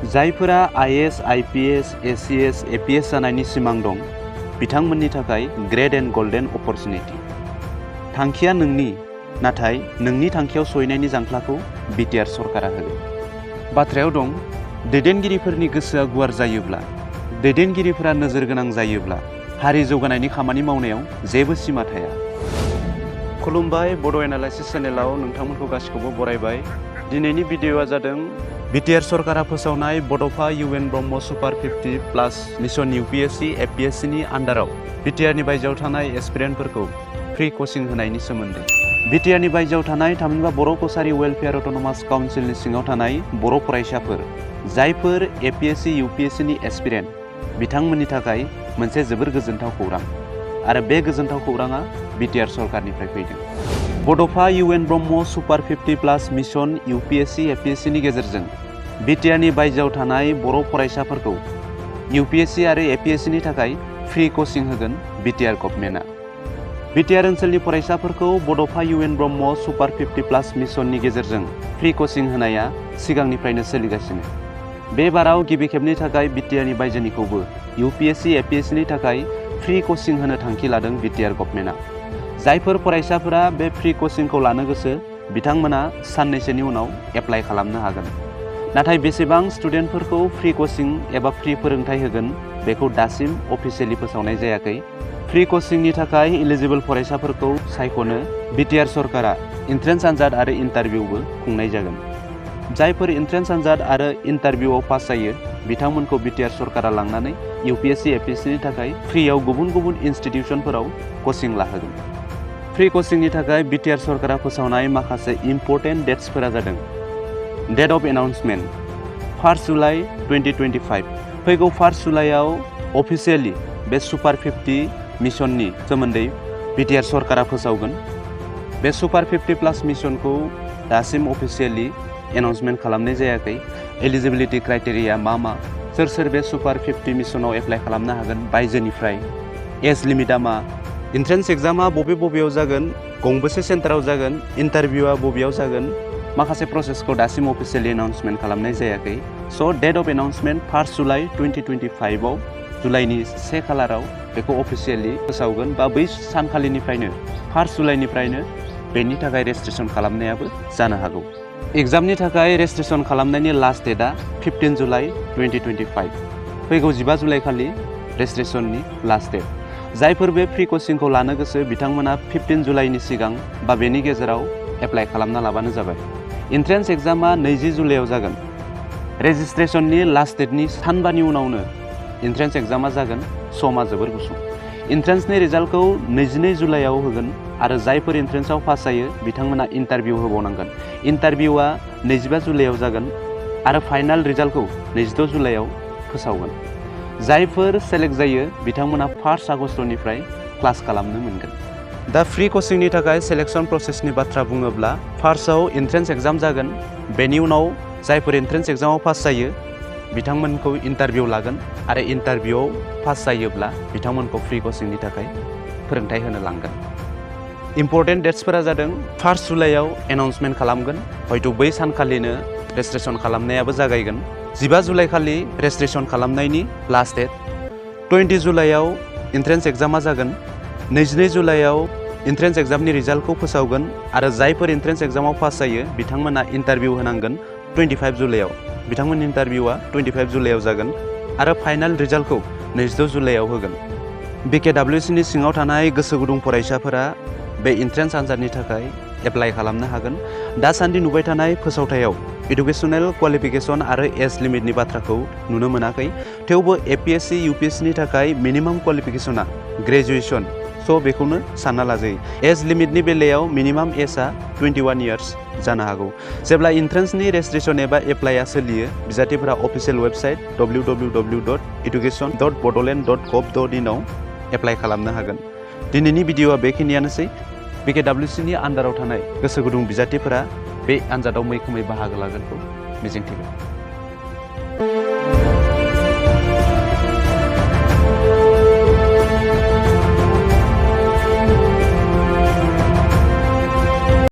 जायफोरा IAS, IPS, ACS, APS जानायनि सिमां दं बिथांमोननि थाखाय ग्रेट एन्ड गोल्डेन अपरचुनिटि। थांखिया नोंनि, नाथाय नोंनि थांखियाव सहैनायनि जांख्लाखौ बिटिआर सरकारा होगोन। बाथ्रायाव दं, दैदेनगिरिफोरनि गोसोआ गुवार जायोब्ला, दैदेनगिरिफोरा नोजोर गोनां जायोब्ला हारि जौगानायनि खामानि मावनायाव जेबो सिमा थाया। खुलुमबाय, बड' एनालाइसिस चेनेलाव नोंथांमोनखौ गासिखौबो बरायबाय। दिनैनि भिडिअ'आ जादों बिटिआर सरकारा फोसावनाय बड'फा इउएन ब्रह्म सुपार 50+ मिशन यूपीएससी एपीएससीनि आन्डाराव बिटिआरनि बायजोआव थानाय एसपिरेन्टफोरखौ फ्रि कचिं होनायनि सोमोन्दै। बिटिआरनि बायजोआव थानाय थामहिनबा बर' कसारी वेलफेयार अट'नमास काउन्सिलनि सिङाव थानाय बर' फरायसाफोर जायफोर एपीएससी यूपीएससीनि एसपिरेन्ट बिथांमोननि थाखाय मोनसे जोबोर गोजोनथाव खौरां, आरो बे गोजोनथाव खौराङा बिटिआर सरकारनिफ्राय फैदों। बड'फा इउएन ब्रह्म सुपार 50+ मिशन यूपीएससी एपीएससीनि गेजेरजों बिटिआरनि बायजोआव थानाय बर' फरायसाफोरखौ यूपीएससी आरो एपीएससीनि थाखाय फ्रि कचिं होगोन बिटिआर गभर्नमेन्टआ। बिटिआर ओनसोलनि फरायसाफोरखौ बड'फा इउएन ब्रह्म सुपार 50+ मिशननि गेजेरजों फ्रि कचिं होनाया सिगांनिफ्रायनो सोलिगासिनो। बे बाराव गिबि खेबनि थाखाय बिटिआरनि बायजोनिखौबो यूपीएससी एपीएससीनि थाखाय फ्रि कचिं होनो थांखि लादों बिटिआर गभर्नमेन्टआ। जायफोर फरायसाफोरा बे फ्रि कचिंखौ लानो गोसो बिथांमोना साननैसोनि उनाव एप्लाइ खालामनो हागोन। नाथाय बेसेबां स्टुडेन्टफोरखौ फ्रि कचिं एबा फ्रि फोरोंथाइ होगोन बेखौ दासिम अफिसियेलि फोसावनाय जायाखै। फ्रि कचिंनि थाखाय इलिजिबल फरायसाफोरखौ सायख'नो बिटिआर सरकारा एन्ट्रेन्स आनजाद आरो इन्टारभिउबो खुंनाय जागोन। जायफोर एन्ट्रेन्स आनजाद आरो इन्टारभिउआव पास जायो बिथांमोनखौ बिटिआर सरकारा लांनानै यूपीएससी एपीएससीनि थाखाय फ्रियाव गुबुन गुबुन इनस्टिट्यूशनफोराव कचिं लाहोगोन। फ्रि कचिंनि थाखाय बिटिआर सरकारा फोसावनाय माखासे इम्पर्टेन्ट डेट्सफोरा जादों: डेट अफ एनाउन्समेन्ट 1 जुलाइ 2025। फैगौ 1 जुलाइआव अफिसियेलि बे सुपार 50 मिशननि सोमोन्दै बिटिआर सरकारा फोसावगोन। बे सुपार 50+ मिशनखौ दासिम अफिसियेलि एनाउन्समेन्ट खालामनाय जायाखै। एलिजिबिलिटि क्राइटेरिया मा, सोर सोर बे सुपार 50 मिशनाव एप्लाइ खालामनो हागोन बायजोनिफ्राय, एज लिमिटआ मा, एन्ट्रेन्स एग्जामा बबेयाव जागोन, गंबेसे सेन्टाराव जागोन, इन्टारभिउआ बबेयाव जागोन, माखासे प्रसेसखौ दासिम अफिसियेलि एनाउन्समेन्ट खालामनाय जायाखै। स' डेट अफ एनाउन्समेन्ट 1 जुलाइ 2025आव जुलाइनि 1 खालाराव बेखौ अफिसियेलि फोसावगोन, बा बै सानखालिनिफ्रायनो 1 जुलाइनिफ्रायनो बेनि थाखाय रेजिस्ट्रेसन खालामनायाबो जानो हागौ। एग्जामनि थाखाय रेजिस्ट्रेसन खालामनायनि लास्ट डेटआ 15 जुलाइ 2025। फैगौ 15 जुलाइ खालि रेजिस्ट्रेसननि लास्ट डेट। जायफोर बे फ्रि कचिंखौ लानो गोसो बिथांमोना 15 जुलाइनि सिगां बा बेनि गेजेराव एप्लाइ खालामना लाबानो जाबाय। एन्ट्रेन्स एग्जामा 20 जुलाइआव जागोन। रेजिस्ट्रेसननि लास्ट डेटनि सानबानि उनावनो एन्ट्रेन्स एग्जामा जागोन। समा जोबोर गुसुं। एन्ट्रेन्सनि रिजाल्टखौ 22 जुलाइआव होगोन, आरो जायफोर एन्ट्रेन्सआव पास जायो बिथांमोना इन्टारभिउ होबावनांगोन। इन्टारभिउआ 25 जुलाइआव जागोन, आरो फाइनाल रिजाल्टखौ 26 जुलाइआव फोसावगोन। जायफोर सेलेक्ट जायो बिथांमोना 1 आगस्टनिफ्राय क्लास खालामनो मोनगोन। दा फ्रि कचिंनि थाखाय सेलेक्सन प्रसेसनि बाथ्रा बुङोब्ला, फार्स्टआव एन्ट्रेन्स एग्जाम जागोन। बेनि उनाव जायफोर एन्ट्रेन्स एग्जामाव पास जायो बिथांमोनखौ इन्टारभिउ लागोन, आरो इन्टारभिउआव पास जायोब्ला बिथांमोनखौ फ्रि कचिंनि थाखाय फोरोंथाइ होनो लांगोन। इम्पर्टेन्ट डेट्सफोरा जादों 1 जुलाइआव एनाउन्समेन्ट खालामगोन, हयथ' बै सानखालिनो रेजिस्ट्रेसन खालामनायाबो जागायगोन। 15 जुलाइ खालि रेजिस्ट्रेसन खालामनायनि लास्ट डेट। 20 जुलाइआव एन्ट्रेन्स एग्जामा जागोन। 22 जुलाइआव एन्ट्रेन्स एग्जामनि रिजाल्टखौ फोसावगोन, आरो जायफोर एन्ट्रेन्स एग्जामाव पास जायो बिथांमोना इन्टारभिउ होनांगोन 25 जुलाइआव। बिथांमोननि इन्टारभिउआ 25 जुलाइआव जागोन, आरो फाइनाल रिजाल्टखौ 26 जुलाइआव होगोन। बिकेडब्लिउएससिनि सिङाव थानाय गोसो गुदुं फरायसाफोरा बे एन्ट्रेन्स आनजादनि थाखाय एप्लाइ खालामनो हागोन। दासान्दि नुबाय थानाय फोसावथायाव इडुकेसनेल क्वालिफिकेसन आरो एज लिमिटनि बाथ्राखौ नुनो मोनाखै। थेवबो एपीएससी यूपीएससीनि थाखाय मिनिमाम क्वालिफिकेसना ग्रेजुएसन, स' बेखौनो सानना लाजायो। एज लिमिटनि बेलायाव मिनिमाम एजआ 21 इयार्स जानो हागौ। जेब्ला एन्ट्रेन्सनि रेजिस्ट्रेसन एबा एप्लाइआ सोलियो, बिजाथिफोरा अफिसियेल वेबसाइट www.education.bodoland.gov.in आव एप्लाइ खालामनो हागोन। दिनैनि भिडिअ'आ बेखिनियानोसै। बिकेडब्लिउएससिनि आन्डाराव थानाय गोसो गुदुं बिजाथिफोरा बे आनजादाव मैखोमै बाहागो लागोनखौ मिजिंथिबाय।